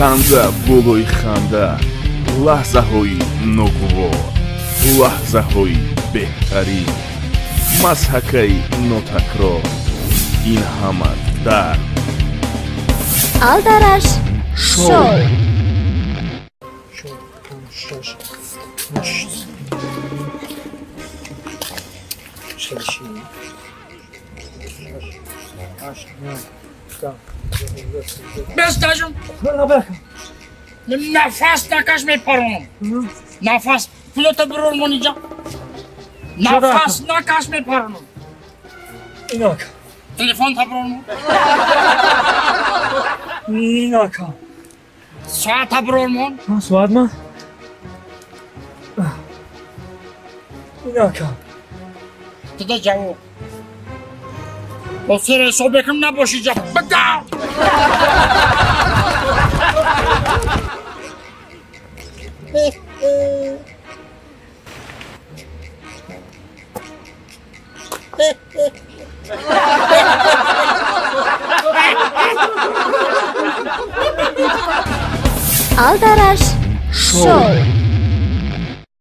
Ханда болои ханда, лаҳзаҳои ногувор, лаҳзаҳои беҳтарин, мазҳакаи нотакрор, ин ҳама дар Алдараш шоу. Чор, панҷ, шаш, ҳашт, шаш, ҳашт, нӯҳ, 10. Бестажум. Нафас накаш, мепаронам. Нафас пулото бирор мониҷа. Нафас накаш, мепаронам. Инака. Телефон та бирор мон. Инака. Соата бирор мон. Соат ма? Инака. Туда ҷавоб. Бо сер ҳисоб мекунам, набоши ҷа. Бада! Алдараш шоу.